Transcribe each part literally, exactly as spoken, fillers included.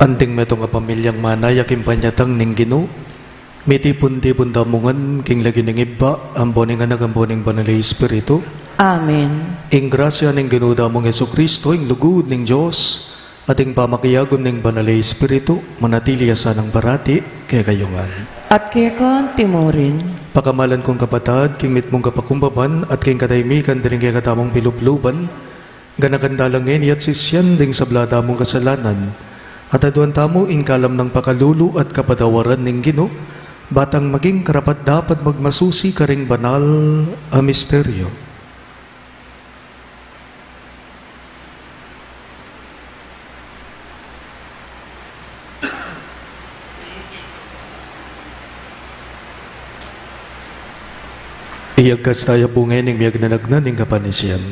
Anting metung a pamilyang manaya king panyatang ning Ginu, mitipun-tipun tamu ngan king lagyu ning Ibpa, ampo ning Anak, ampo ning Banal a Espiritu. Amen. Ing grasya ning Ginu tamung Jesucristo, ing lugud ning Dios, at ing pamakiagun ning Banal a Espiritu, manatili ya sanang parati kekayu ngan. At keka antimurin. Pakamalan kung kapatad, king mitmung kapakumbaban at king katahimikan ding kekatamung pilubluban, ganakan tala ngeni at sisian ding sabla tamung kasalanan, at aduan tamu ing kalam nang pakalulu at kapatawaran ning Ginu, ba tang maging karapat-dapat magmasusi karing banal a misteryo. Iyagkas taya pu ngeni ing miyagnanagnan ning kapanisian.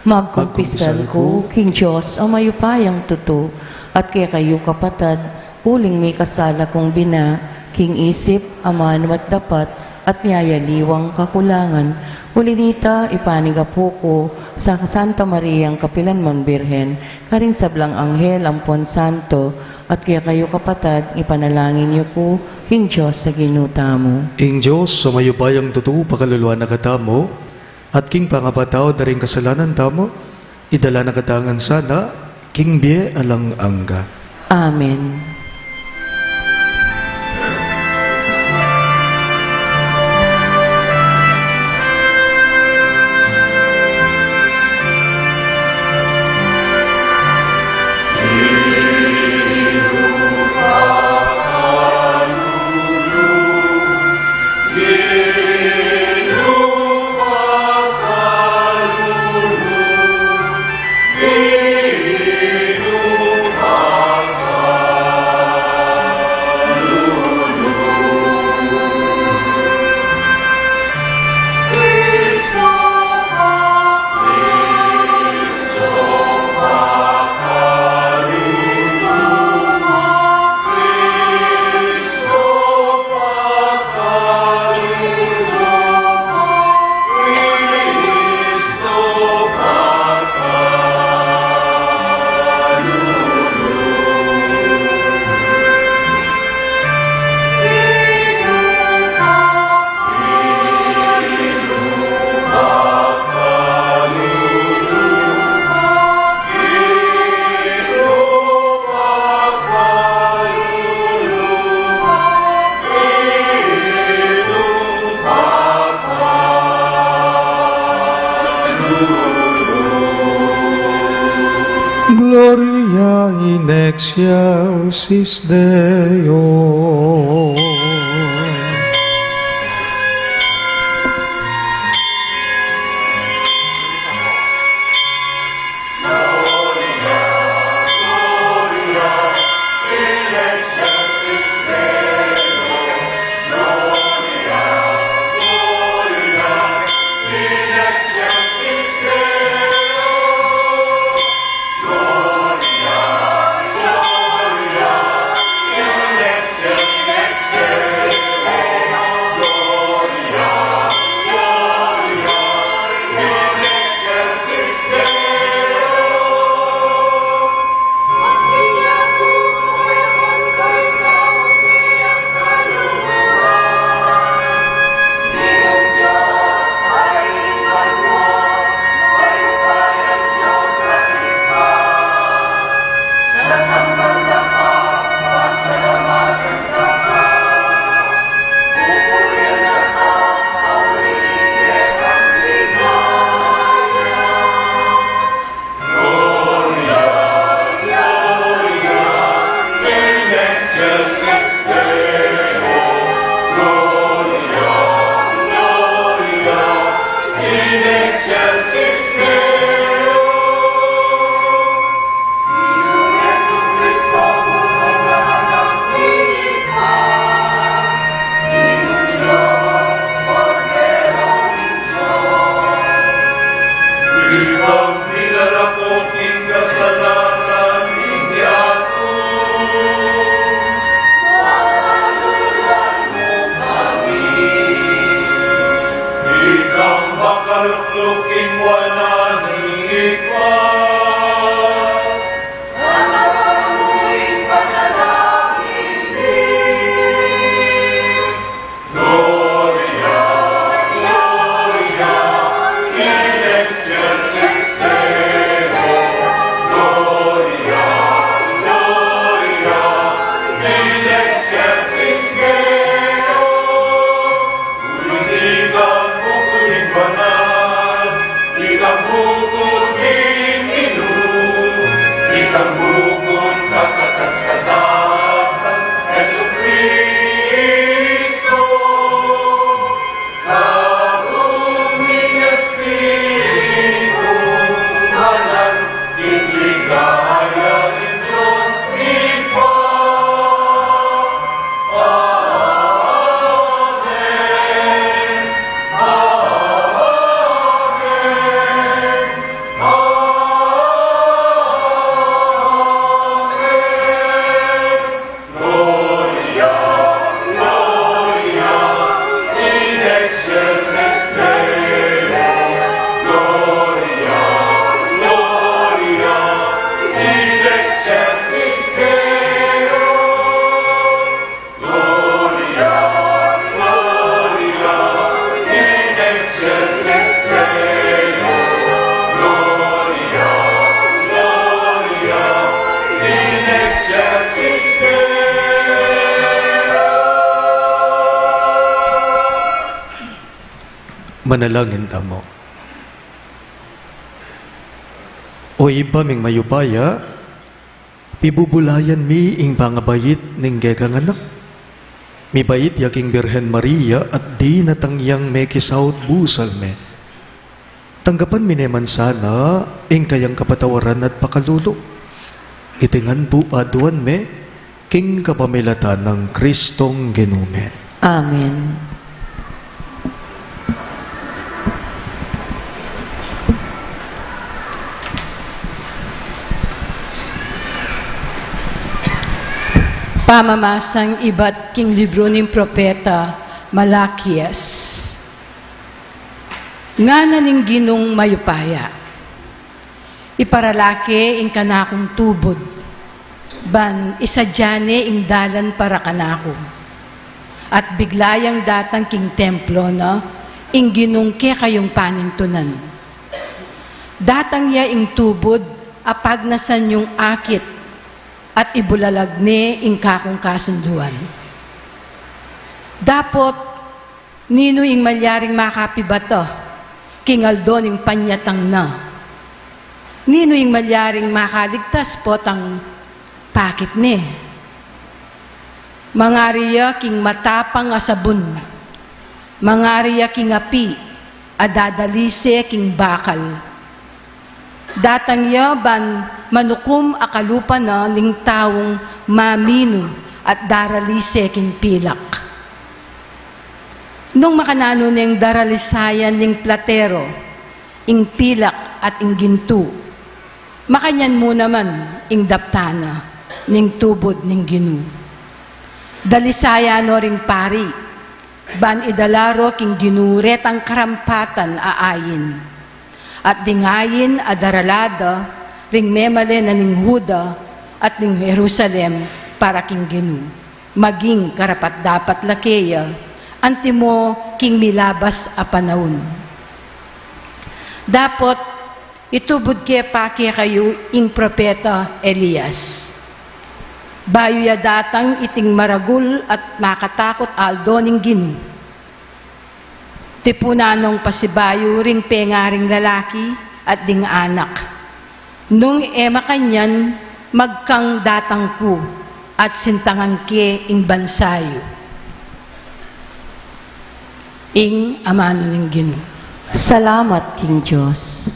Magkumpisal ku king Dios a mayupayang tutu, at kekayu kapatad, uling mikasala kung bina, king isip, amanu at dapat, at miyayaliwang kakulangan. Uli nita, ipanigapu ku sa Santa Mariang kapilanman Birhen, karing sablang anghel ampon santo, at kekayu kapatad, ipanalangin yu ku king Dios a Ginu tamu. Ing Dios a mayupayang tutu pakaluluan na katamu, at king pangapatawad da ring kasalanan tamu, idala na katamu ngan sana king bie alang angga. Amen. Gloria in excelsis Deo. Ing wanan ni Ibpa. Gloria, Gloria in excelsis Deo. Gloria, Gloria in excelsis Deo. Ikang bukun ning banal, ikang bukun ning Ginu, ikang bukun kakatas-katasan, Jesucristo. Karun ning Espiritu Banal, ing ligaya ning Dios Ibpa. Amen. Amen. Amen. Gloria, Gloria in excelsis Deo. Gloria, Gloria in excelsis Deo. Gloria, Gloria in excelsis Deo. Gloria, Gloria in excelsis Deo. Manalangin tamu. O Ibpa ming mayupaya, pibubulayan mi ing pangabait ning kekang Anak. Mibait ya king Birhen Maria at dinatang yang mekisaut busal me. Tanggapan mi ne man sana ing kayang kapatawaran at pakalulu. Iti ngan pu aduan mi king kapamilatan nang Kristong Ginu mi. Amen. Pamamasang ibat king libru ning propeta Malakias. Ngana ning Ginung mayupaya, iparala ke ing kanakung tubud, ban isadia ne ing dalan para kanaku. At bigla yang datang king templo na ing Ginung kekayung panintunan. Datang ya ing tubud a pagnasan yung akit, at ibulalag ne ing kakung kasunduan. Dapot, ninu ing malyaring makapibata king aldo ning panyatang na? Ninu ing malyaring makaligtas potang pakit ne? Mangari ya king matapang a sabun, mangari ya king api a dadalise king bakal. Datang ya ban manukum a kalupa na ning taung maminu at daralise king pilak. Nung makananu neng daralisayan ning platero ing pilak at ing gintu, makanyan mu naman ing daptan na ning tubud ning Ginu. Dalisayan no ring pari, ban idala ro king Ginu retang karampatan a ain. At ding ain a darala da ring memalen na ning Juda at ning Jerusalem para king Ginu, maging karapat-dapat la keya antimo king milabas a panaun. Dapot, itubud ke pa kekayu ing propeta Elias, bayu ya datang iting maragul at makatakut a aldo ning Ginu. Tipunan nong pasibayu ring pengaring lalaki at ding anak. Nung e makanyan, magkang datang ku at sintangan ke ing bansa yu. Ing amanu ning Ginu. Salamat king Dios.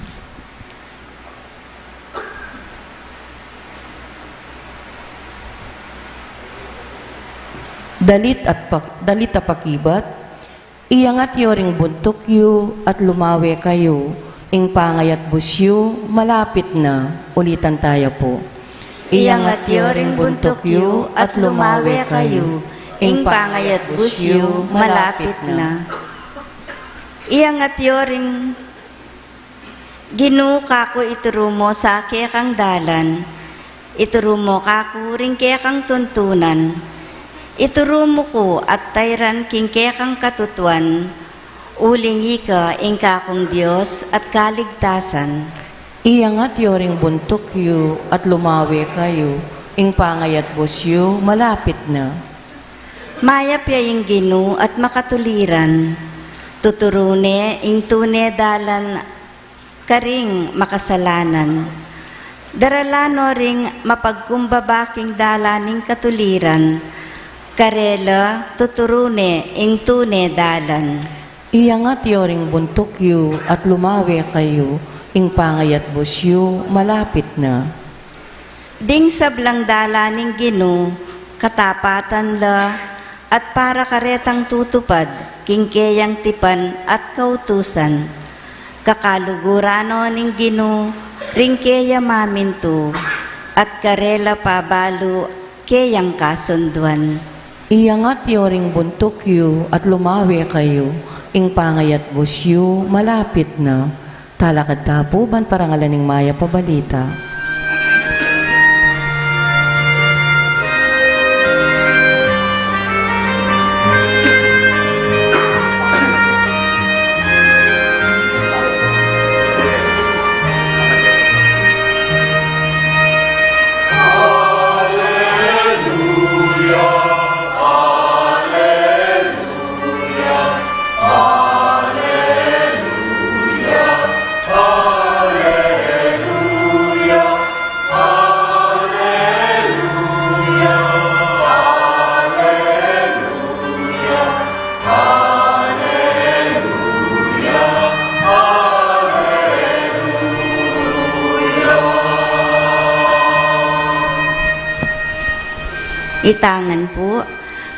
Dalit at pak-, dalit a pakibat, iyangat yu ring buntuk yu at lumawe kayu, ing pangayatbus yu malapit na. Ulitan taya pu. Iyangat yu ring buntuk yu at lumawe kayu, ing pangayatbus yu malapit na. Iyangat yu ring Ginu, kaku ituru mu sa kekang dalan, ituru mu kaku ring kekang tuntunan, ituru mu ku at tairan king kekang katutuan, uling ika ing kakung Dios at kaligtasan. Iyangat yu ring buntuk yu at lumawe kayu, ing pangayatbus yu malapit na. Mayap ya ing Ginu at makatuliran, tuturu ne ing tune dalan karing makasalanan. Daralan no ring mapagkumbaba king dalan ning katuliran, karela tuturu ne ing tune dalan. Iyangat yu ring buntuk yu at lumawe kayu, ing pangayatbus yu malapit na. Ding sablang dalan ning Ginu, katapatan la, at para karetang tutupad king keyang tipan at kautusan. Kakaluguran no ning Ginu ring keya mamintu, at karela pabalu keyang kasunduan. Iyangat yu ring buntuk yu at lumawe kayu, ing pangayatbus yu malapit na. Talakad ta pu ban parangalan ing mayap a balita. Itangan pu.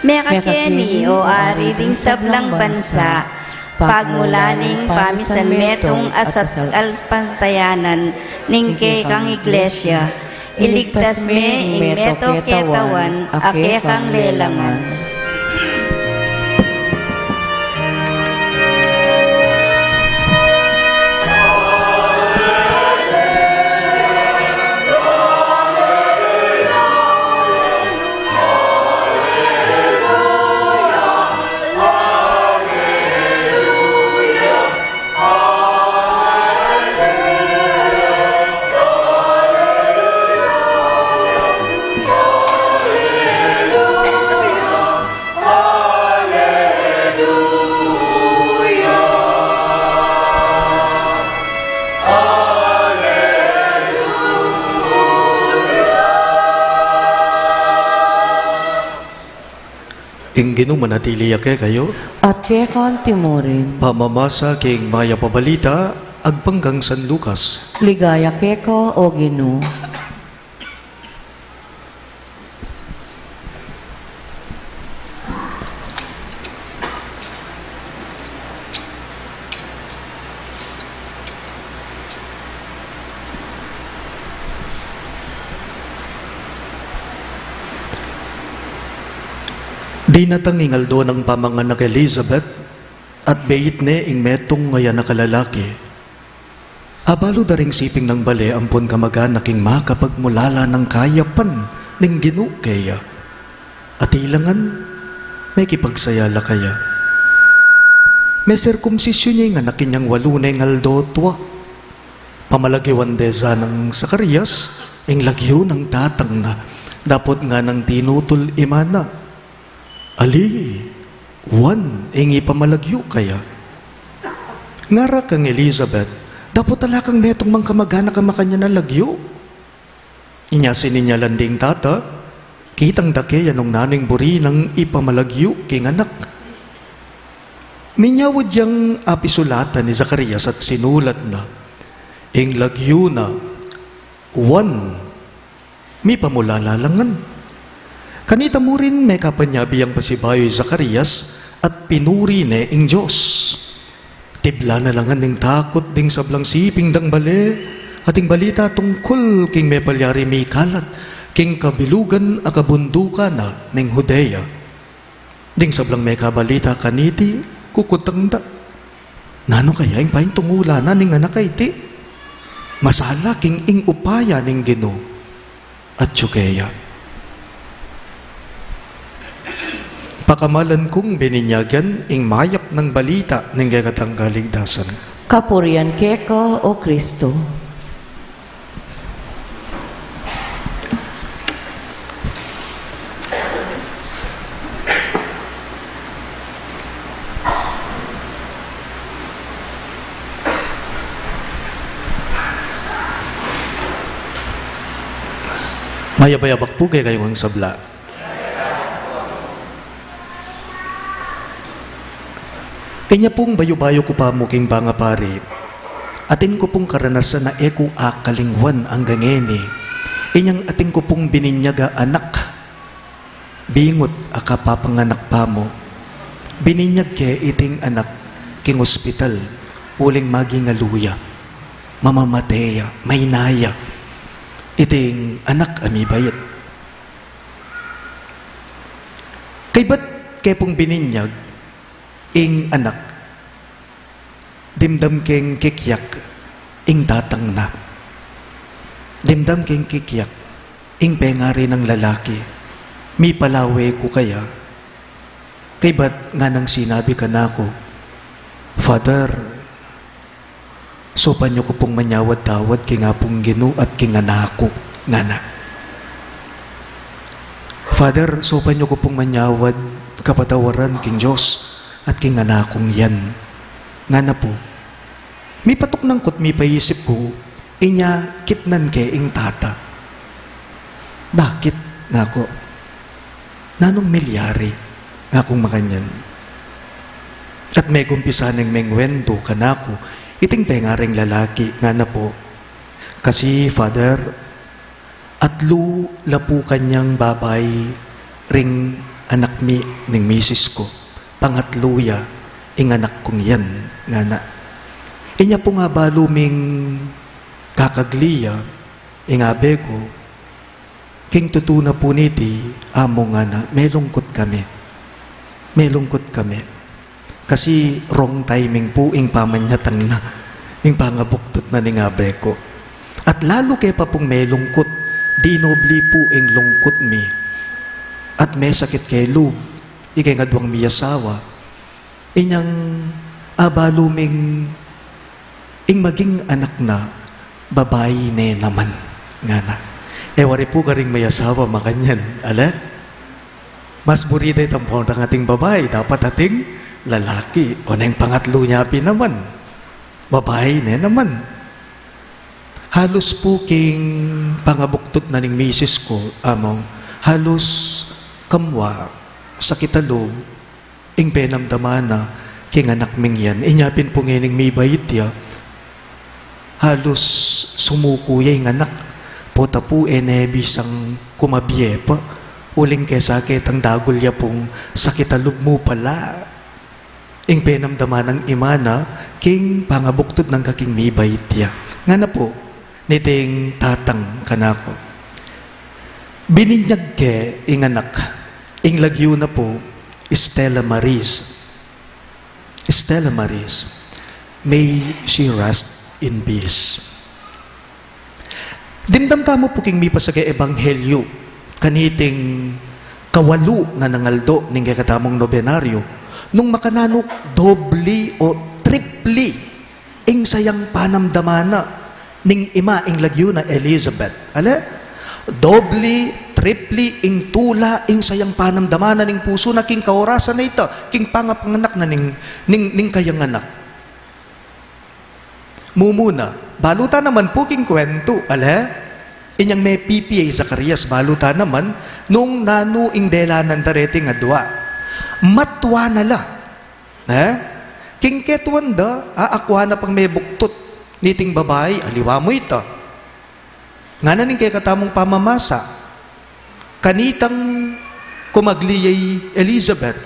Mekakeni, o Ari, ding sablang bansa, pagmula ning pamisan metung at kasalpantayanan ning kekang Iglesia, iligtas me ing meto ketawan a kekang lelangan. Ing Ginu manatili ya kekayu. At keka antimurin. Pamamasa king mayap a balita agpang kang San Lucas. Ligaya keka, o Ginu. Dinatang ing aldo nang pamanganak Elizabeth, at beit ne ing metung a anak a lalaki. Abalu da ring siping nang bale ampon kamag-anak ing makapagmulala nang kayapan ning Ginu keya. At ilangan, mekipagsaya la keya. Meserkumsisyun ya ing anak inyang walu neng aldo tua. Pamalagiwan de sa nang Zacarias ing lagyu nang tatang na, dapot nganang tinutul imana. Ali, Juan ing ipamalagyu keya. Ngara kang Elizabeth, dapot ala kang metung mang kamag-anak a makanyan a lagyu. Inya sininyalan ding tata, kitang dake ya nung nanu ing buri nang ipamalagyu king anak. Minyawad yang apisulatan i Zacarias at sinulat na, ing lagyu na, Juan, mipamulala la ngan. Kanita mu rin mekapanyabi yang pasibayu i Zacarias at pinuri ne ing Dios. Tibla na la ngan ning takut ding sablang siping dang bale, at ing balita tungkul king mepalyari mikalat king kabilugan a kabundukan na ning Judea. Ding sablang mekabalita kaniti, kukutang da, "Nanu kaya ing paintungula na ning anak a iti? Masala king ing upaya ning Ginu atyu keya. Pakamalan kung bininyagan ing mayap nang balita ning kekatang kaligtasan. Kapurian keka, O Kristo. Mayap a abak pu kekayu ngan sabla. Inya pung bayu-bayu ku pa mu king pangapari, atin ku pung karanasan a e ku akalingwan anggang ngeni. Inyang atin ku pung bininyag a anak, bingut a kapapanganak pa mu. Bininyag ke iting anak king ospital, uling maging alu ya. Mamamate ya, maina ya. Iting anak a mibait. Kaybat ke pung bininyag ing anak, dimdam keng kikyak ing tatang na. Dimdam keng kikyak ing pengari nang lalaki. Mipalawe ku kaya. Kaybat nganang sinabi kanaku, "Father, saupan yu ku pung manyawad-tawad king Apung Ginu at king anak ku," ngana. "Father, saupan yu ku pung manyawad kapatawaran king Dios at king anak kung yan," ngana pu. Mipatuknang ku't mipaisip ku, inya kitnan ke ing tata. "Bakit?" ngaku. "Nanung milyari?" ngakung makanyan. At megumpisa neng mengwentu kanaku iting pengaring lalaki, ngana pu, "Kasi, Father, atlu la pu kanyang babai ring anak mi ning misis ku. Pangatlu ya ing anak kung yan," ngana. "Inya pung abalu ming kakagli ya," ing abe ku, "king tutu na pu niti, Amu," ngana, "melungkut kami. Melungkut kami. Kasi wrong timing pu ing pamanyatang na, ing pangabuktut na ning abe ku. At lalu ke pa pung melungkut, dinobli pu ing lungkut mi. At mesakit ke lub ikeng adwang mi asawa. Inyang abalu ming ing maging anak na, babai ne naman," ngana. E wari pu karing may asawa makanyan, ale? Mas buri da itang pota ating babai, dapat ating lalaki. O neng pangatlu nya pin naman, babai ne naman. Halus pu king pangabuktut na ning misis ku, Among, halus kamwa sakit a lub ing penamdaman na king anak ming yan. Inya pin pu ngening mibait ya, halus sumuku ya ing anak. Pota pu e ne bisang kumabie pa, uling kesa ketang dagul ya pung sakit a lub mu pala ing penamdaman nang ima na king pangabuktut nang kaking mibait ya. Ngana pu niting tatang kanaku, bininyag ke ing anak, ing lagyu na pu, Stella Maris. Stella Maris, may she rest in peace. Dimdam tamu pu king mipasage ebanghelyu kaniting kawalu na nang aldo ning kekatamung nobenaryo, nung makananu dobli o tripli ing sayang panamdaman na ning ima, ing lagyu na Elizabeth. Ale? Dobli, tripli ing tula ing sayang panamdaman na ning pusu na king kaorasan a ita, king pangapanganak na ning, ning, ning kayang anak. Mumuna, balu ta naman pu king kwentu, ale? Inyang mepipi ya i Zacarias, balu ta naman, nung nanu ing delanan da reting adwa. Matwa na la. E? King ketuan da, akwa na pang mebuktut niting babai, aliwa mu ita. Ngana ning kekatamung pamamasa, kanitang kumagli ya i Elizabeth,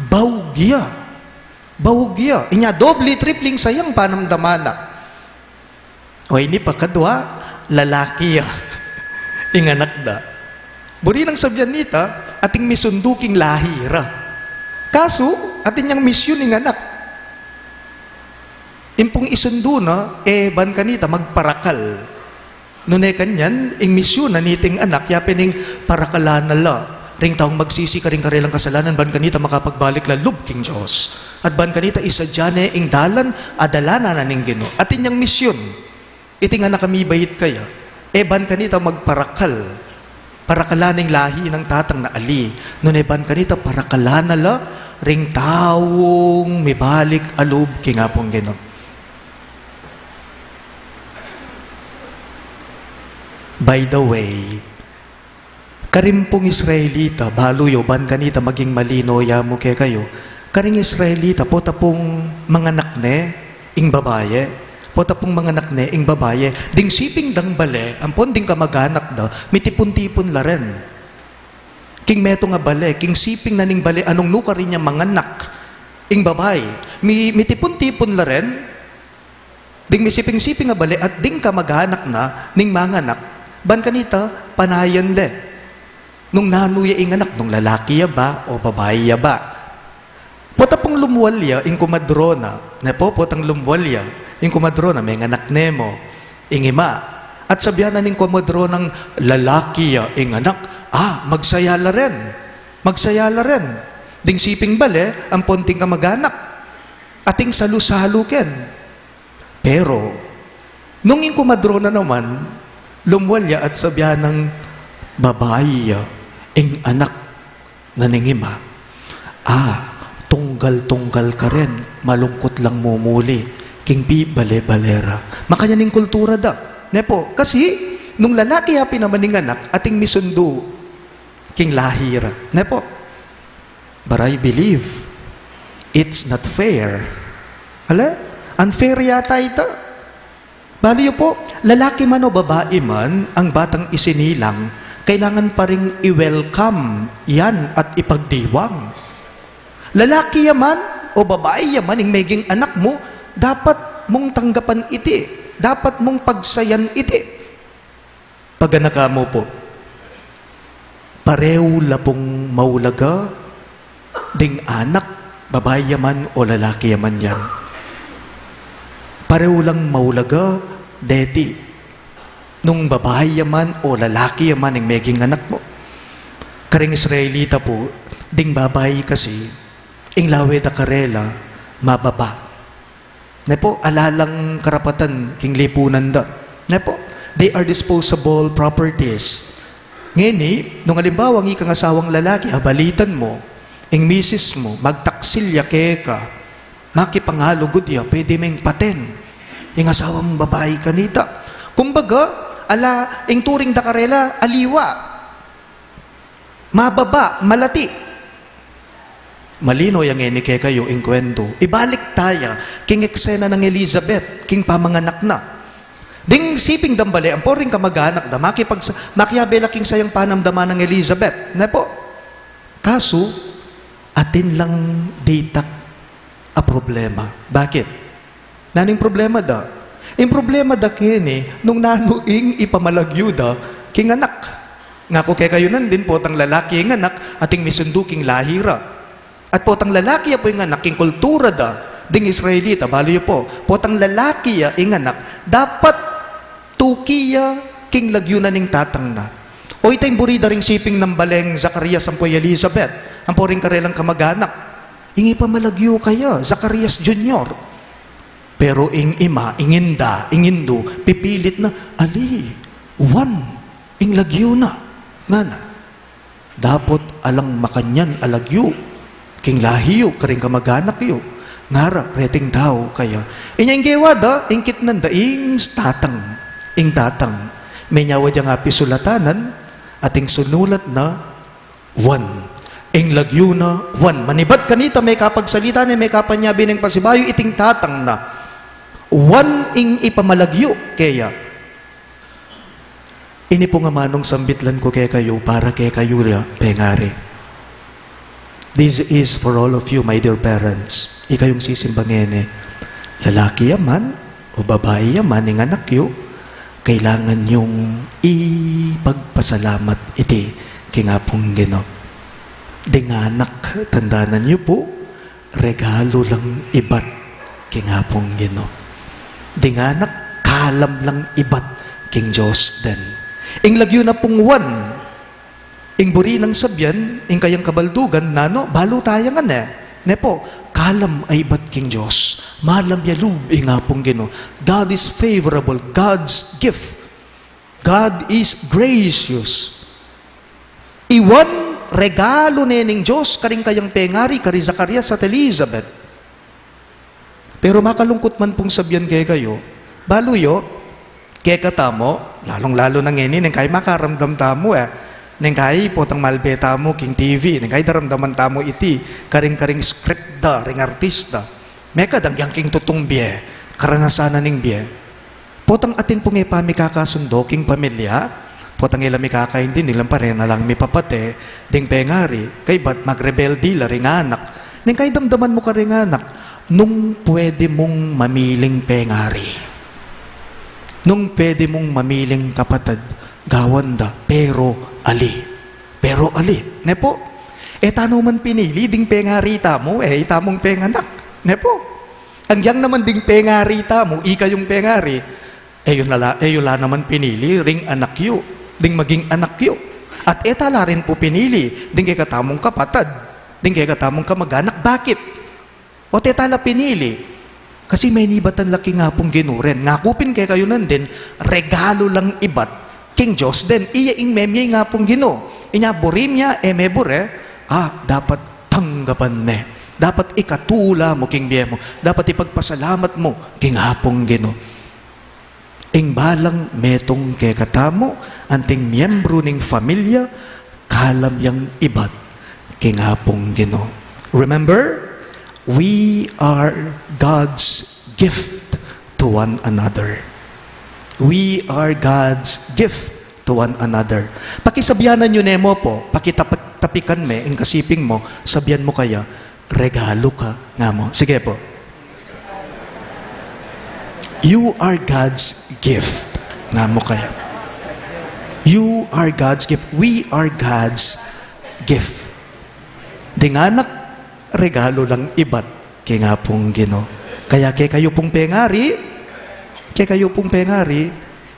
baug ya. Baug ya. Inya dobli, tripli ing sayang panamdaman na. O ini pa kadwa, lalaki ya ing anak da. Buri nang sabian nita, ating misundu king lahi ra. Kasu, atin yang misyun ing anak. Ing pung isundu na, e ban kanita magparakal. Nune kanyan, ing misyun na niting anak, ya pin ing parakalan na la ring taung magsisi karing karelang kasalanan, ban kanita makapagbalik la lub king Dios. At ban kanita isadya ne ing dalan a dalanan na ning Ginu. Atin yang misyun, iting anak a mibait kaya, e ban kanita magparakal, parakalan ing lahi nang tatang na ali, nune ban kanita parakalan na la ring taung mibalik a lub king Apung Ginu. By the way, karing pung Israelita, balu yu, ban kanita maging malino ya mu kekayu, karing Israelita, pota pung manganak ne ing babaye, pota pung manganak ne ing babaye, ding siping dang bale, ampon ding kamaganak da, mitipun-tipun la ren. King metung a bale, king siping na ning bale, a nung nukarin ya manganak ing babaye, mi-, mitipun-tipun la ren. Ding misiping-siping a bale at ding kamaganak na ning manganak, ban kanita panayan de nung nanu ya ing anak, nung lalaki ya ba o babayi ya ba. Pota pung lumwal ya ing kumadrona, ne po, potang lumwal ya ing kumadrona, menganak ne mu ing ima. At sabian na ning kumadronang lalaki ya ing anak, ah, magsaya la ren. Magsaya la ren. Ding siping bale, ampon ding kamaganak, ating salu-salu ken. Pero nung ing kumadrona naman, lumwal ya at sabian nang babayi ya ing anak na ning ima, ah, tunggal-tunggal ka ren, malungkut lang mumuli king pibale-bale ra. Makanyan ing kultura da, ne po? Kasi nung lalaki ya pin naman ing anak, ating misundu king lahi ra, ne po? But I believe it's not fair. Ale? Unfair yata ita. Balu yu po, lalaki man o babai man, ing batang isinilang, kailangan pa ring i-welcome yan at ipagdiwang. Lalaki ya man o babai ya man, ing meging anak mu, dapat mung tanggapan iti, dapat mung pagsayan iti. Paganakan mu po, parehu la pung maulaga ding anak, babai ya man o lalaki ya man yan. Parehu lang maulaga deti, nung babai ya man o lalaki ya man ing meging anak mu. Karing Israelita po, ding babai kasi, ing lawe da karela, mababa. Ne po, ala lang karapatan king lipunan da. Ne po, they are disposable properties. Ngeni, nung alimbawa, ika ing asawang lalaki, abalitan mu ing misis mu, magtaksil ya keka, makipangalugud ya, pwede meng paten ing asawang babai kanita. Kumbaga, ala, ing turing da karela, aliwa. Mababa, malati. Malino ya ngeni kekayu ing kwentu. Ibalik taya king eksena nang Elizabeth, king pamanganak na. Ding siping dang bale, ampo ring kamaganak da, makipagsa-, makiabe la king sayang panamdaman nang Elizabeth. Ne po? Kasu, atin lang ditak a problema. Bakit? Nanu ing problema da? Ing problema da keni, nung nanu ing ipamalagyu da king anak. Ngaku kekayu nandin, potang lalaki ing anak, ating misundu king lahi ra. At potang lalaki ya pu ing anak, king kultura da ding Israelita, balu yu pu, potang lalaki ya ing anak, dapat tuki ya king lagyu na ning tatang na. O ita ing buri da ring siping nang baleng Zacarias ampo i Elizabeth, ampo ring karelang kamaganak. Ing ipamalagyu kaya, Zacarias Junior. Pero ing ima, ing inda, ing indu, pipilit na, ali, Juan, ing lagyu na. Ngana, dapot alang makanyan a lagyu king lahi yu, karing kamaganak yu, ngara reting tau kaya. Inya ing gewa da, ing kitnan da, ing tatang, ing tatang. Menyawa diyang apisulatanan, ating sunulat na, Juan. Ing lagyu na Juan. Manibat kanita, mekapagsalita ne, mekapanyabi neng pasibayu iting tatang na. Juan ing ipamalagyu keya. Ini pung amanung sambitlan ku kekayu, para kekayu ya, pengari. This is for all of you, my dear parents. Ikayung sisimba ngeni. Lalaki ya man, o babai ya man, ing anak yu, kailangan yung ipagpasalamat iti king Apung Ginu. Ding anak, tandanan yu pu, regalu lang ibat king Apung Ginu. Ding anak, kalam lang ibat king Dios den. Ing lagyu na pung Juan, ing buri nang sabian, ing kayang kabaldugan, nanu, balu taya ngan e. Ne pu, kalam a ibat king Dios. Malam ya lub ing Apung Ginu. God is favorable. God's gift. God is gracious. I Juan, regalu ne ning Dios karing kayang pengari, kari Zacarias at Elizabeth. Pero makalungkut man pung sabian kekayu, balu yu, kekatamu, lalung-lalu na ngeni, neng kai makaramdam tamu e, neng kai potang malbe tamu king T V, neng kai daramdaman tamu iti, karing-karing script da ring artista. Mekad, agyang king tutung bie, karanasan na ning bie. Potang atin pung e pamikakasundo king pamilya, potang e la mikakaintindi, ilang pare na lang mipapate ding pengari, kaybat magrebelde la ring anak. Neng kai damdaman mu karing anak, nung pwede mung mamiling pengari, nung pwede mung mamiling kapatad, gawan da, pero ali. Pero ali, ne pu? E ta naman pinili ding pengari tamu, e itamung penganak, ne pu? Agyang naman ding pengari tamu, ikayung pengari, e yu la, e yu la naman pinili ring anak yu, ding maging anak yu. At e ta la rin pu pinili ding kekatamung kapatad, ding kekatamung kamaganak. Bakit? O't e ta la pinili. Kasi menibatan la king Apung Ginu ren. Ngaku pin kekayu nandin, regalu lang ibat king Dios den. Iya ing memie ing Apung Ginu. Inya buri mie, e me bure, a, dapat tanggapan me. Dapat ikatula mu king bie mu. Dapat ipagpasalamat mu king Apung Ginu. Ing balang metung kekatamu, anting miyembru ning familia, kalam yang ibat king Apung Ginu. Remember, we are God's gift to one another. We are God's gift to one another. Pakisabianan yu ne mu pu, pakitap-, tapikan me ing kasiping mu, sabian mu kaya, regalu ka, nga mu. Sige pu. You are God's gift, nga mu kaya. You are God's gift. We are God's gift. Ding anak, regalu lang ibat king Apung Ginu. Kaya kekayu pung pengari, kekayu pung pengari,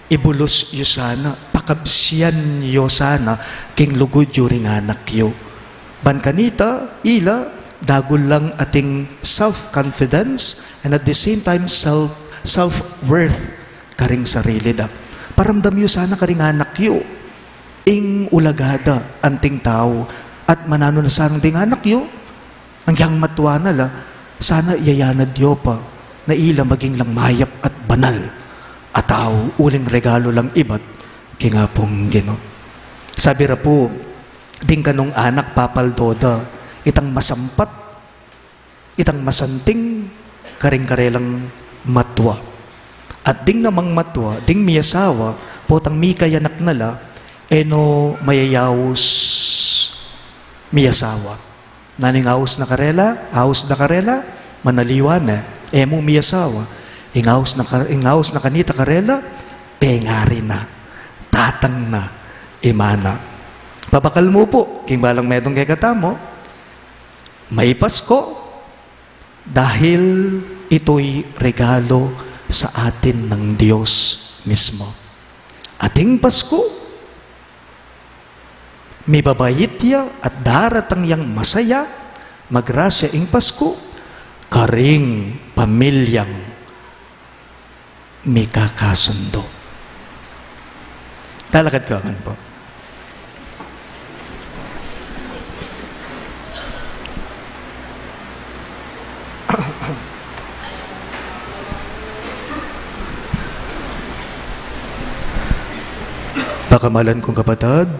ibulus yu sana, pakabsian yu sana king lugud yu ring anak yu. Ban kanita, ila, dagul lang ating self-confidence and at the same time self, self-worth karing sarili da. Paramdam yu sana karing anak yu ing ulaga da anting tau, at mananu na sana ding anak yu, agyang matua na la, sana iyayanad yu pa na ila maging lang mayap at banal a tau, uling regalu lang ibat king Apung Ginu. Sabi ra pu, ding kanung anak papaldo da itang masampat, itang masanting karing karelang matua. At ding namang matua, ding miyasawa, potang mikayanak na la, e no mayayaus miyasawa. Nanu ing aus na karela? Aus da karela, manaliwa na, e mu miyasawa. Ing aus na ka-, ing aus na kanita karela, pengari na, tatang na, ima na. Pabakal mu pu king balang metung kekatamu, mai Pasko, dahil ito'y regalo sa atin ng Diyos mismo. Ating Pasko, mibabait ya at daratang yang masaya, magrasya ing Pasko, karing pamilyang mikakasundo. Talakad ka man po. Pakamalan kong kapatad,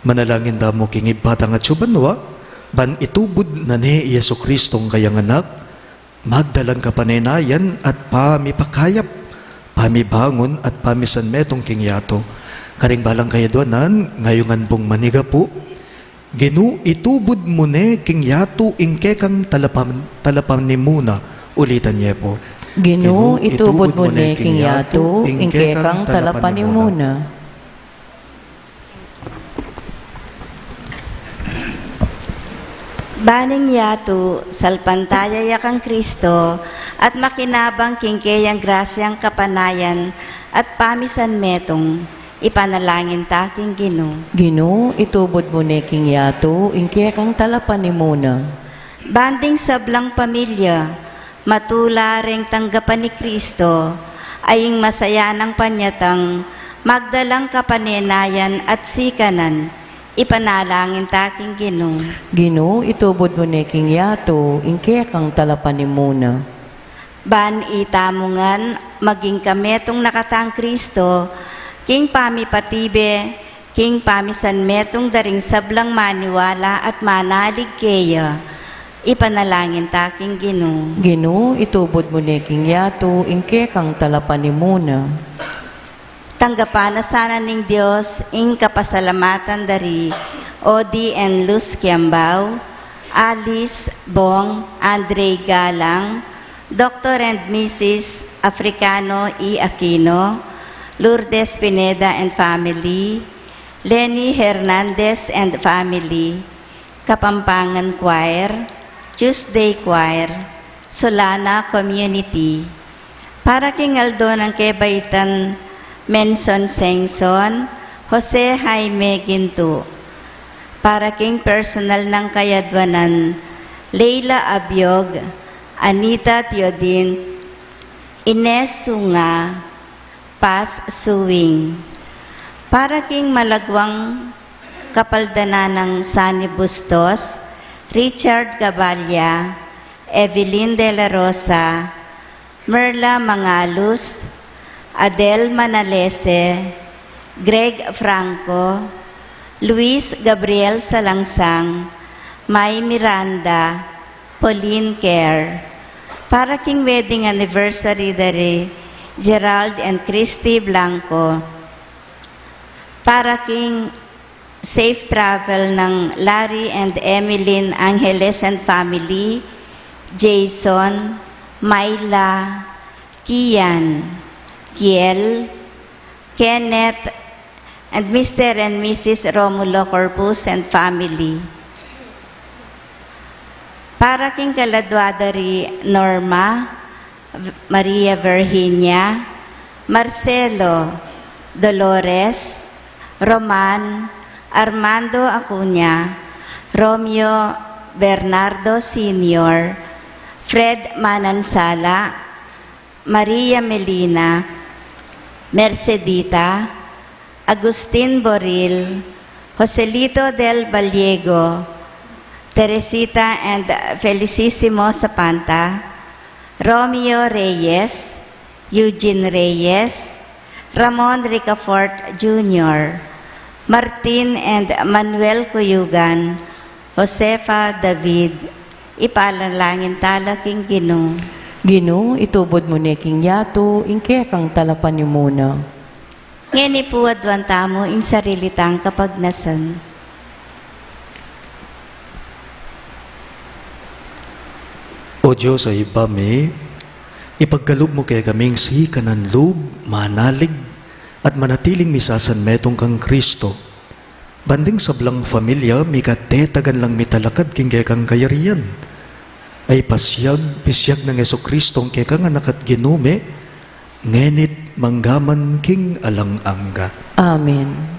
manalangin tamu king Ibpa tang atsu banua, ban itubud na ne i Jesucristo a kayang Anak, magdalang kapanenayan at pamipakayap, pamibangun at pamisanmetung king yatu. Karing balang kayadwanan, ngayungan pung manigapu, Ginu, itubud mu ne king yatu ing kekang talapan-, talapanimuna. Ulitan ye po. Ginu, itubud mu ne king yatu ing kekang talapanimuna. Ban ing yatu salpantaya ya kang Kristo, at makinabang king keyang grasyang kapanayan at pamisan metung, ipanalangin ta king Ginu. Ginu, itubud mu ne king yatu ing kekang talapanimuna. Ban ding sablang pamilya, matula reng tanggapan ni Kristo, a ing masayanang panyatang magdalang kapanenayan at sikanan, ipanalangin ta king Ginu. Ginu, itubud mu ne king yatu ing kekang talapanimuna. Ban itamu ngan maging kametung na katang Kristo, king pamipatibe, king pamisan metung da ring sablang maniwala at manalig keya, ipanalangin ta king Ginu. Ginu, itubud mu ne king yatu ing kekang talapanimuna. Tanggapan na sana ning Dios ing kapasalamatan da ri Odi and Luz Kiambao, Alice, Bong, Andre Galang, Doktor and Missus Africano E. Aquino, Lourdes Pineda and family, Lenny Hernandez and family, Kapampangan Choir, Tuesday Choir, Solana Community. Para king aldo nang kebaitan, Menson Sengson, Jose Jaime Ginto. Para king personal nang kayadwanan, Leila Abiog, Anita Teodin, Ines Sunga, Paz Suing. Para king malagwang kapaldanan nang Sani Bustos, Richard Gaballa, Evelyn de la Rosa, Merla Mangalus, Adel Manalese, Greg Franco, Luis Gabriel Salangsang, May Miranda, Pauline Kerr. Para king wedding anniversary da ri Gerald and Christy Blanco. Para king safe travel nang Larry and Emeline Angeles and family, Jason, Myla, Kian, Kiel, Kenneth, and Mister and Missus Romulo Corpus and family. Para king kaladwa da ri Norma, V-, Maria Virginia, Marcelo, Dolores, Roman, Armando Acuña, Romeo Bernardo Senior, Fred Manansala, Maria Melina, Mercedita, Agustin Boril, Joselito del Ballego, Teresita and Felicissimo Sapanta, Romeo Reyes, Eugene Reyes, Ramon Ricafort Junior, Martin and Manuel Cuyugan, Josefa David, ipanalangin tala king Ginu. Ginu, itubud mu ne king yatu ing kekang talapanimuna. Ngeni pu aduan tamu ing sarili tang kapagnasan. O Dios a Ibpa mi, ipagkalub mu kekaming sikanan lub, manalig, at manatiling misasanmetung kang Kristo. Ban ding sablang familia, mikatetagan lang mitalakad king kekang kayarian. Ay pasiag, pisiag nang Jesucristo ing kekang Anak at Ginu mi, ngeni't manggaman king alang angga. Amen.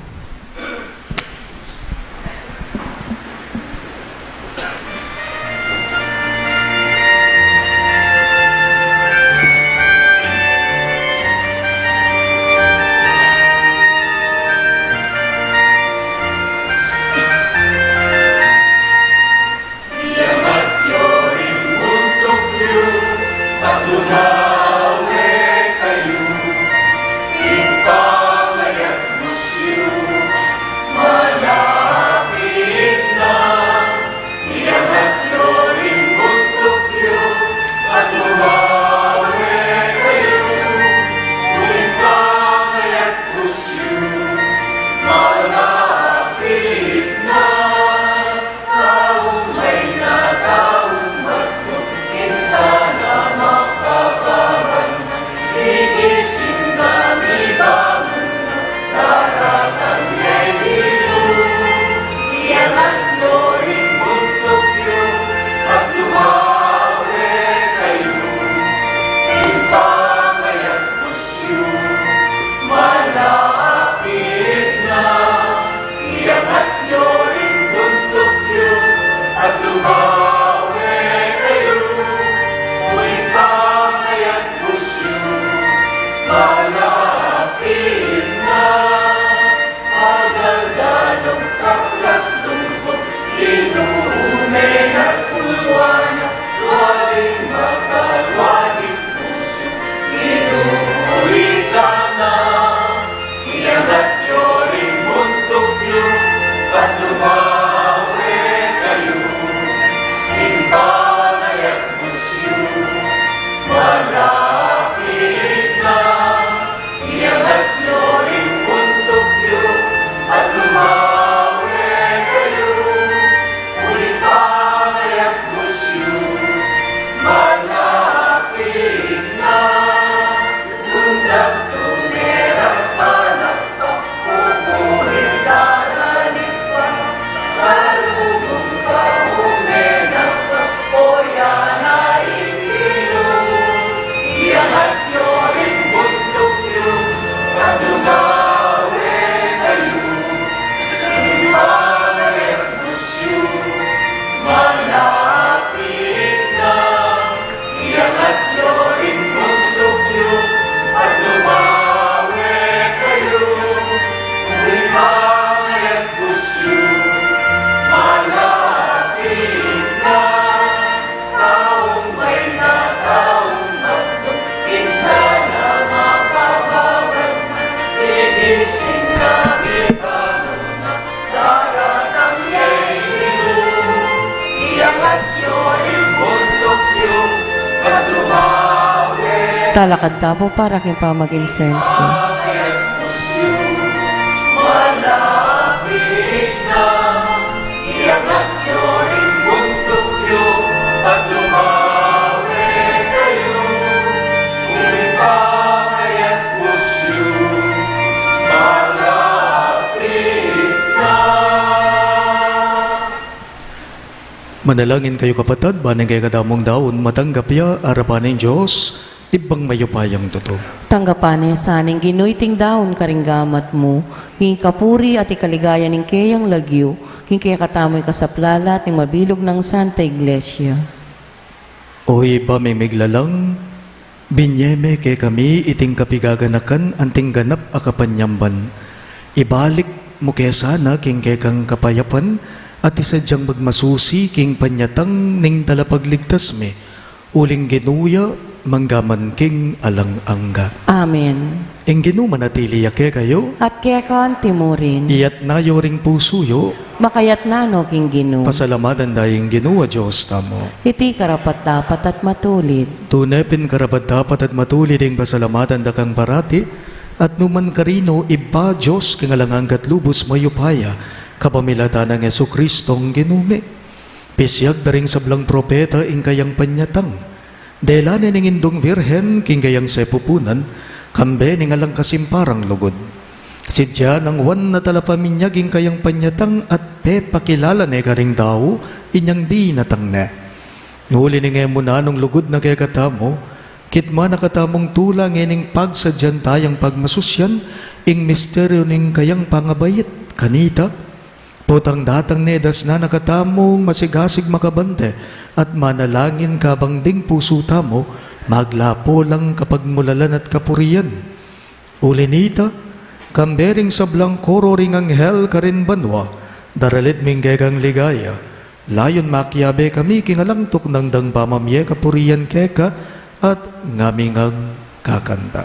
Talakad tamu para king pamag-insenso. Manalangin kayu, kapatad, ban ing kekatamung daun matanggap ya arapan ning Dios, Ibpang mayupayang tutu. Tanggapan na sa ning Ginu iting daun karing gamat mu, king ikapuri at ikaligaya ning keyang lagyu, king kekatamung ikasaplala at ning mabilug nang Santa Iglesia. O Ibpa ming miglalang, binye me kekami iting kapigaganakan anting ganap a kapanyamban. Ibalik mu ke sana king kekang kapayapan at isadyang magmasusi king panyatang ning Talapagligtas mi, uling Ginu ya mangga man king alang angga. Amen. Ing Ginu manatili ya kekayu. At keka antimurin. Iyatna yu ring pusu yu. Makayatna no king Ginu. Pasalamatan da ing Ginu a Dios tamu. Iti karapat-dapat at matulid. Tune pin karapat-dapat at matulid ing pasalamatan da kang parati, at numan karin, O Ibpa, Dios king alang angga at lubus mayupaya, kapamilatan nang Jesucristong Ginu mi. Pisyag da ring sablang propeta ing kayang panyatang. Dela ne ning Indung Virgen king kayang sepupunan, kambe ning alang kasimparang lugud. Sidya nang Juan a talapaminyag ing kayang panyatang at pepakilala ne karing tau inyang dinatang ne. Uli ning e mu nanung lugud na kekatamu, kitman na katamung tula ngening pagsadyan tayang pagmasusyan ing misteryu ning kayang pangabait kanita. Potang datang ne, dasnan na katamung masigasig makabante at manalangin kabang ding pusu tamu maglapo lang kapagmulalan at kapurian. Uli nita, kambe ring sablang koro ring anghel karin banua, daralit mi ing kekang ligaya, layun makiabe kami king alang tuknang dang pamamie kapurian keka, at ngami ngang kakanta.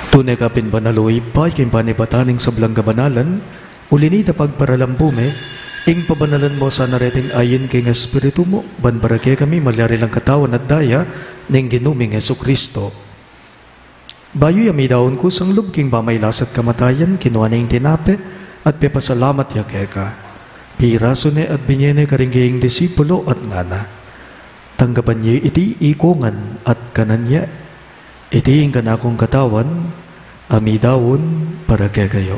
Tune ka pin banal, o Ibpa, king panibatan ning sablang kabanalan, uli nita pagparalan mu me, ing pabanalan mu sana reting ain king Espiritu mu, ban para kekami malyari lang katawan at daya ning Ginu ming Jesucristo. Bayu ya midaun kusang lub king pamailas at kamatayan, kinua ne ing tinape, at pepasalamat ya keka. Pirasu ne at binye ne karing kayang disipulo at ngana: Tanggapan ye iti ikongan at kanan ye. Iti ing kanakung katawan, a midaun para kekayu.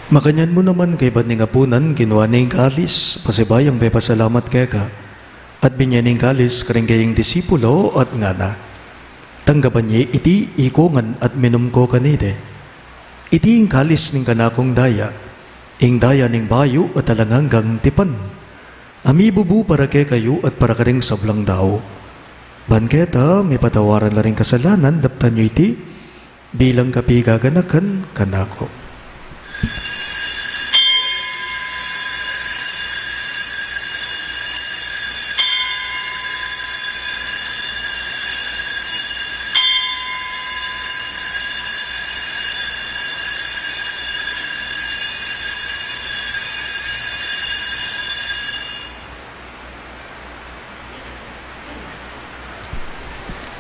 Makanyan mu naman kaybat ning apunan, kinua ne ing kalis, pasibayu yang pepasalamat keka, at binye ne ing kalis karing kayang disipulo, at ngana: Tanggapan ye iti ikongan at minum ko kaniti. Iti ing kalis ning kanakung daya, Ing daya ning bayu at alang anggang tipan, a mibubu para kekayu at para karing sablang dau. Ban keta mipatawaran la ring kasalanan, daptan yu iti bilang kapigaganakan kanaku.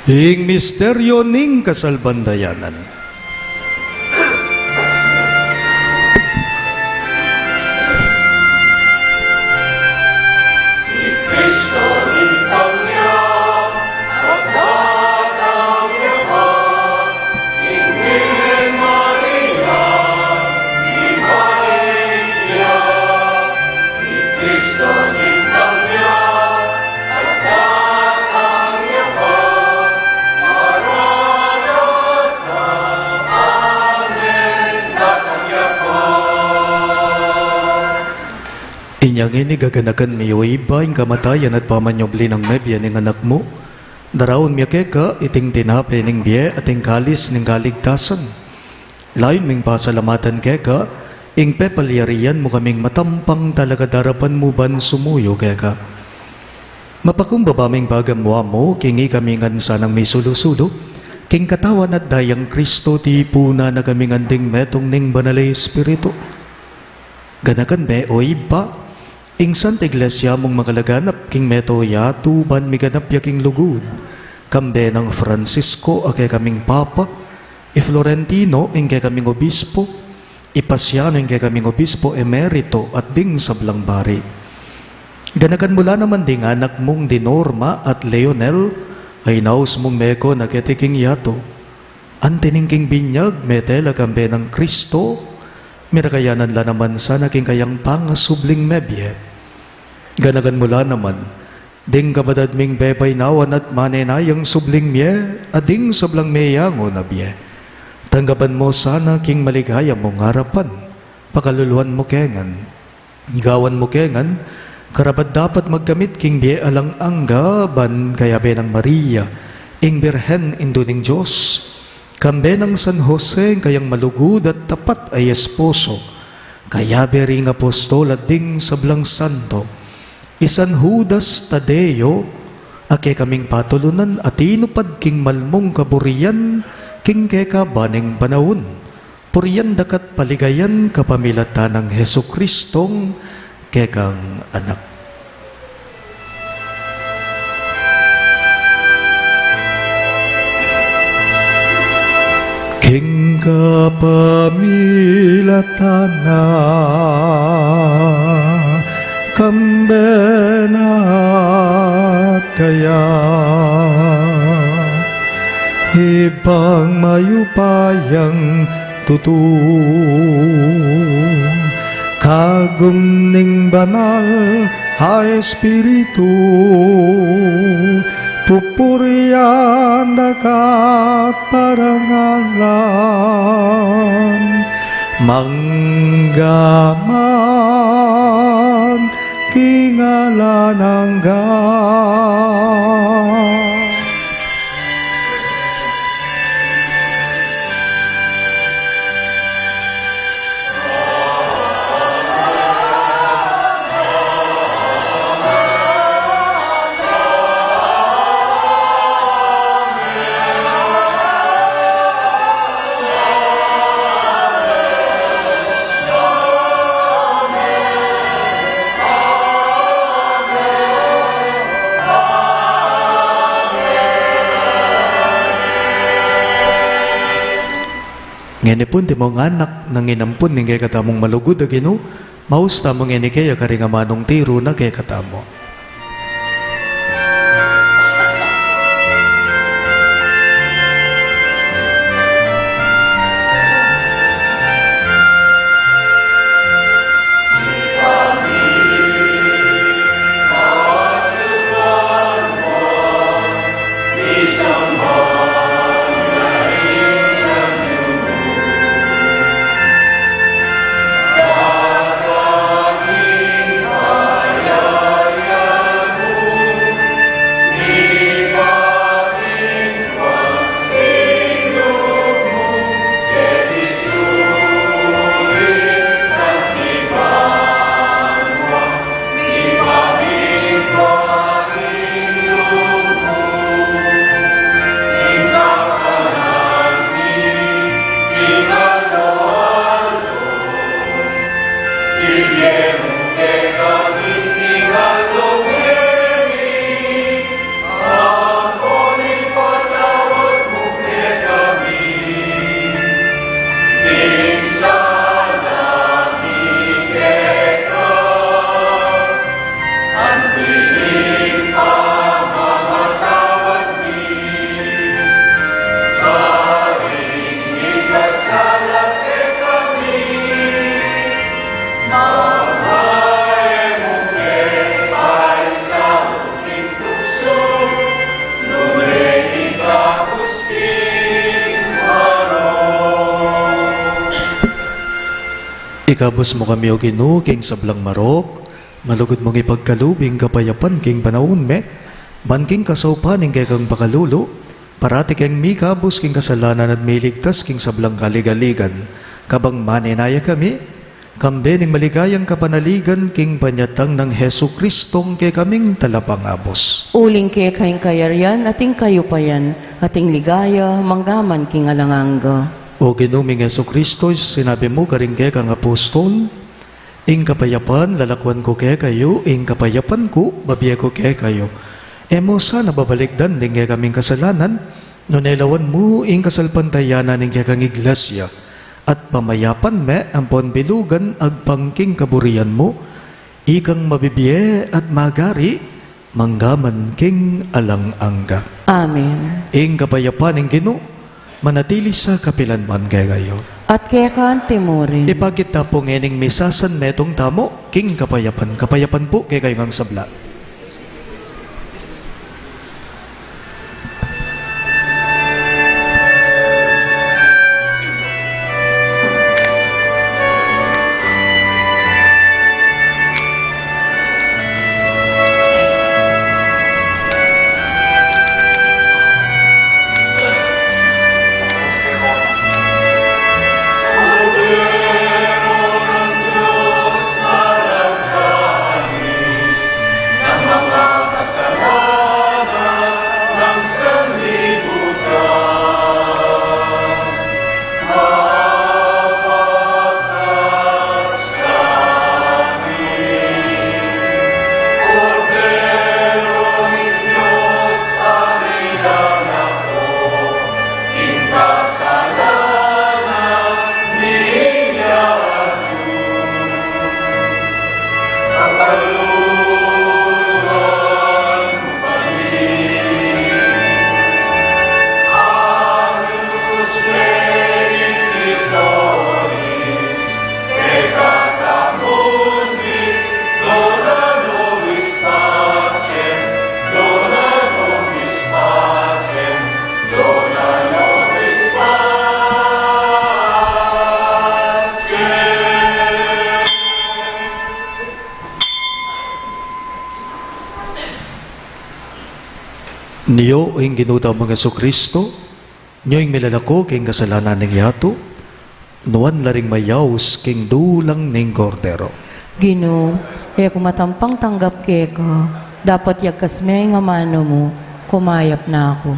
Ing misteryo ning kasalpantayanan. Inya ngeni gaganakan mi, o Ibpa, ing kamatayan at pamanyubli nang mebie ning Anak mu. Daraun mi keka iting tinape ning bie at ing kalis ning kaligtasan. Layun ming pasalamatan keka ing pepalyarian mu kaming matampang talakad arapan mu ban sumuyu keka. Mapakumbaba ming pagamuan mu king ikami ngan sanang misulu-sulu king katawan at dayang Kristo, tipunan na kami ngan ding metung ning Banal a Espiritu. Ganakan me, o Ibpa, ing Santa Iglesia mung makalaganap king mabilug a yatu ban miganap ya king lugud, kambe nang Francisco a kekaming Papa, i Florentino ing kekaming Obispo, i Pasiano ing kekaming Obispo Emerito at ding sablang bari. Ganakan mu la naman ding anak mung di Norma at Leonel a inaus mung meko na keti king yatu. Anti ning king binyag, mete la kambe nang Kristo, mirakayanan la naman sana king kayang pangasubling mebie. Ganakan mu la naman ding kapatad ming pepainawan at manenayang subling mie, at ding sablang meyangu na bie. Tanggapan mu sana king maligaya mung arapan, pakaluluan mu ke ngan. Gawan mu ke ngan karapat-dapat magkamit king bie alang angga, ban kayabe nang Maria, ing Birhen, Indu ning Dios, kambe nang San Jose, ing kayang malugud at tapat a esposo, kayabe ring apostol at ding sablang santo, i San Judas Tadeo, a kekaming patulunan a tinupad king malmung kaburian king kekaban ning panaun. Purian da ka't paligayan kapamilatan nang Jesucristong kekang Anak. King kapamilatan na, kambe na at kaya, Ibpang mayupayang tutu, kagum ning Banal a Espiritu, pupurian da ka't parangalan, mangga man king alang angga. Ngeni pu, antimong anak, nang inampun ning kekatamung malugud a Ginu, maus tamu ngeni keya karing amanung tiru na kekatamu. Kabus mu kami, O Ginu, king sablang marok, malugud mung ipagkalub ing kapayapan king panaun mi, ban king kasaupan ning kekang pakalulu, parati keng mikabus king kasalanan at miligtas king sablang kaligaligan, kabang manenaya kami, kambe ning maligayang kapanaligan king panyatang nang Jesucristong kekaming Talapangabus. Uling keka ing kayarian, at ing kayupayan, at ing ligaya, manggaman king alang angga. O Ginu ming Jesucristo, sinabi mu karing kekang apostol, ing kapayapan lalakwan ku kekayu, ing kapayapan ku babie ku kekayu. E mu sana babalikdan ding kekaming kasalanan, nune lawan mu ing kasalpantayanan ning kekang iglesia, at pamayapan me ampon bilugan agpang king kaburian mu, ikang mabibie at magari, manggaman king alang angga. Amen. Ing kapayapan ning Ginu, manatili sa kapilan man kekayu. At keka mu rin. Ipakit ta pu ngening misasan metung tamu, king kapayapan, kapayapan pu kekayu ngang sabla. Nio ing Ginu tamung Jesucristo, nio ing milalako king kasalanan ning yatu, nuan la ring mayaus king dulang ning Kordero. Ginu, e ku matampang tanggap keka, dapot yagkas me ing amanu mu, kumayap na ku.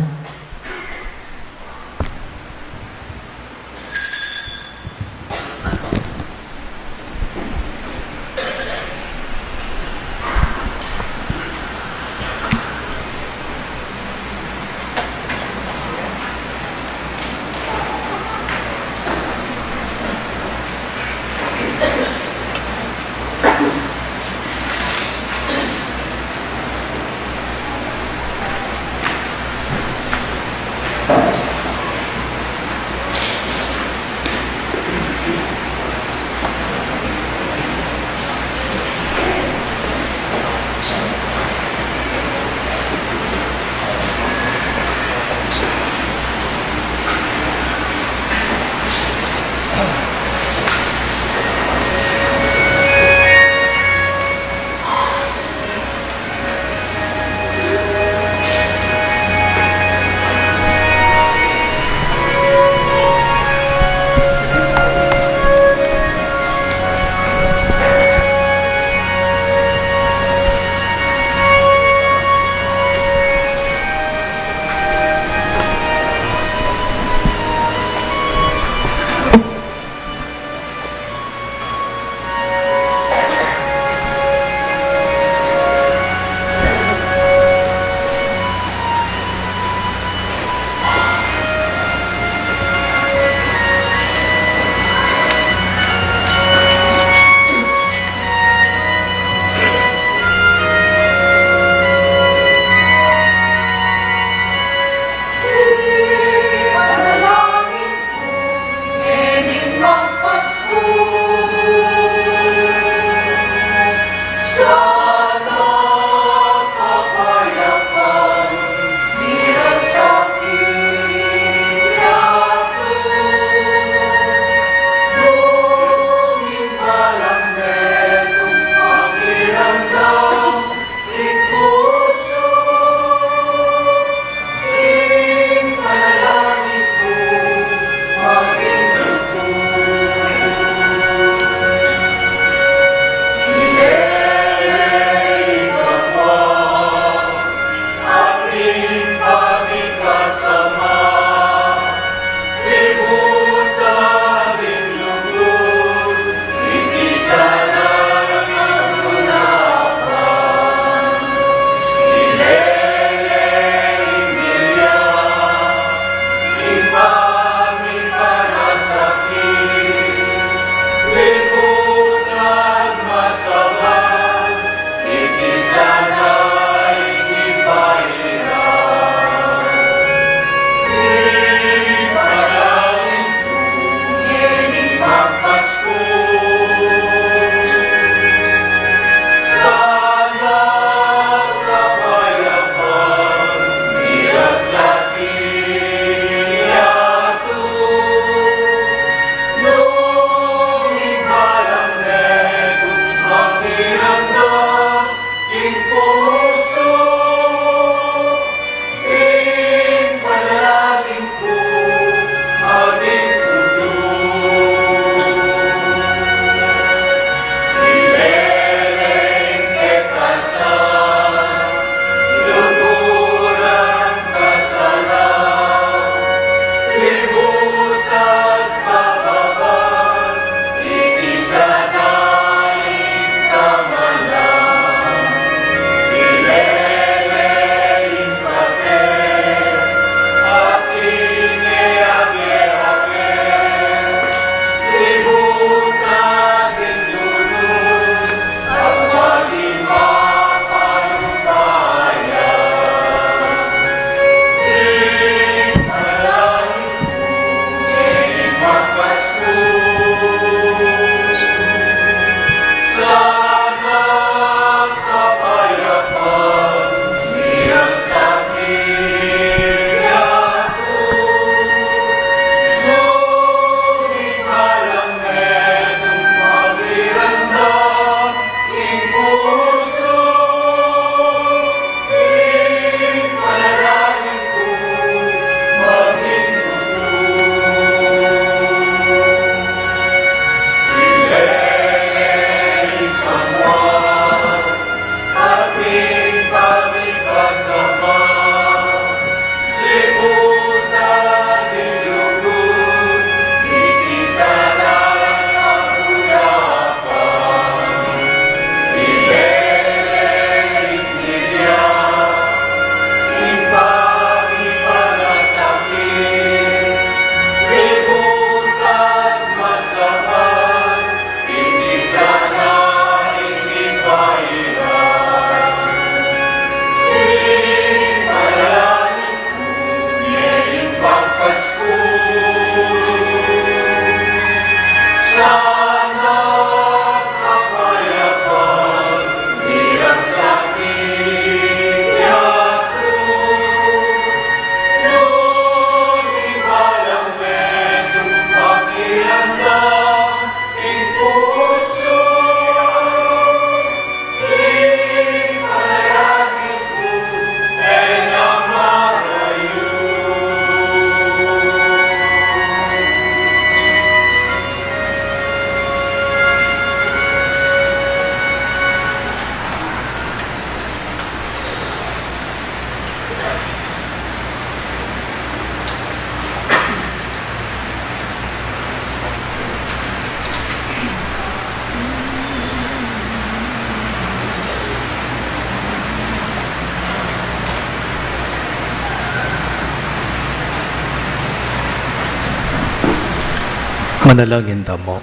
Manalangin tamu.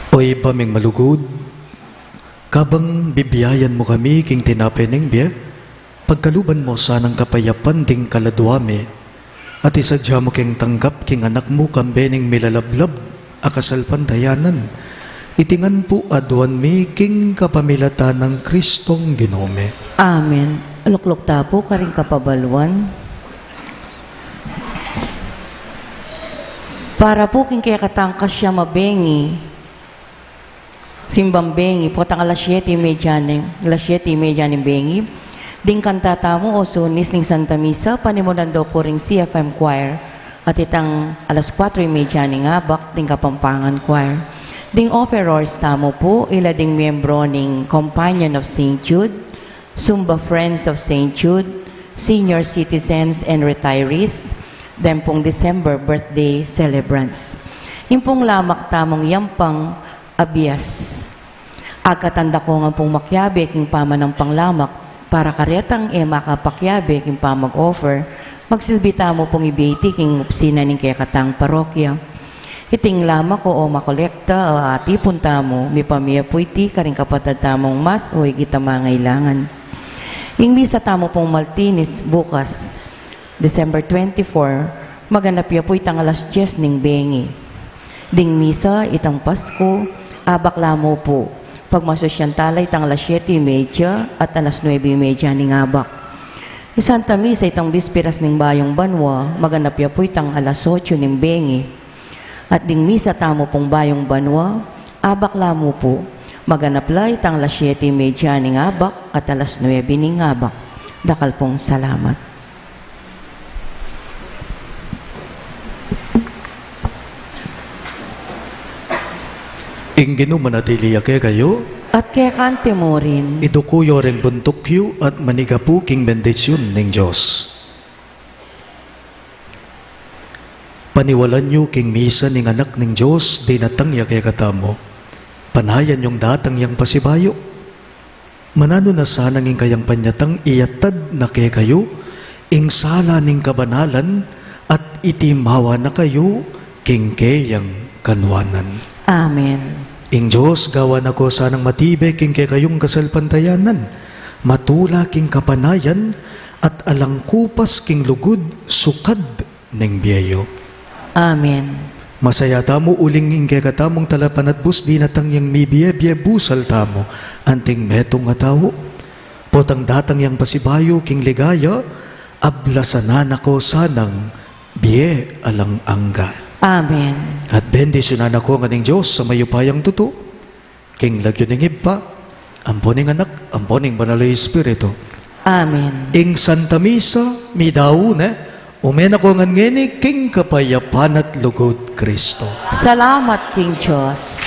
O Ibpa ming malugud, kabang bibiayan mu kami king tinape ning bie, pagkaluban mu sanang kapayapan ding kaladua mi, at isadya mu keng tanggap king Anak mu kambe ning milalablab a kasalpantayanan. Iti ngan pu aduan mi king kapamilatan nang Kristong Ginu mi. Amen. Lukluk ta pu karing kapabaluan. Para pu king kekatang kasiam a bengi, simbang bengi, potang alas siyete y media ning, alas siyete y media ning bengi, ding kanta tamu o sunis ning Santa Misa, panimunan da pu ring C F M Choir, at itang alas kuatro y media ning abak, ding Kapampangan Choir. Ding offerers tamu pu, ila ding miyembro ning Companion of Saint Jude, Zumba Friends of Saint Jude, Senior Citizens and Retirees, deng pung December birthday celebrants. Ing pung lamak tamung yampang abias. Agkatanda ko ngan pung makiabe king pamanang panglamak, para karetang e makapakyabe king pamag-offer, magsilbi tamu pung ibie iti king opisina ning kekatang parokya. Iting lamak o makolekta a atipun tamu, mipamie pu iti karing kapatad tamung mas o igit a mangailangan. Ing misa tamu pung Martines bukas, December twenty-four, maganap ya pu itang alas dies ning bengi. Ding misa itang Pasku, abak la mu pu, pagmasusyan tala itang alas siyete y media at alas nuebe y media ning abak. Ing Santa Misa itang Bisperas ning Bayung Banua, maganap ya pu itang alas otso ning bengi. At ding misa tamu pung Bayung Banua, abak la mu pu, maganap la itang alas siyete y media ning abak at alas nuebe ning abak. Dakal pung salamat. Ing Ginu manatili ya kekayu. At keka mu rin. Iduku yu ring buntuk yu at manigapu king bendisyun ning Dios. Paniwalan yu king misa ning Anak ning Dios, dinatang ya kekatamu. Panayan yung datang yang pasibayu. Mananu na sanang ing kayang panyatang iyatad na kekayu ing sala ning kabanalan at itimawa na kayu king keyang kanuanan. Amen. Ing Dios gawan na ko sanang matibe king kekayung kasalpantayanan, matula king kapanayan, at alang kupas king lugud sukad ning bie yu. Amen. Masaya tamu uling ing kekatamung talapanatbus dinatang yang mibie-bie busal tamu anting metung a tau. Potang datang yang pasibayu king ligaya, ablasan na ko sanang bie alang angga. Amen. At bendisyunan na ko ngan ning Dios a mayupayang tutu, king lagyu ning Ibpa, ampo ning Anak, ampo ning Banal a Espiritu. Amen. Ing Santa Misa, midaun ne, ume na ko ngan ngeni king kapayapan at lugud Kristo. Salamat king Dios.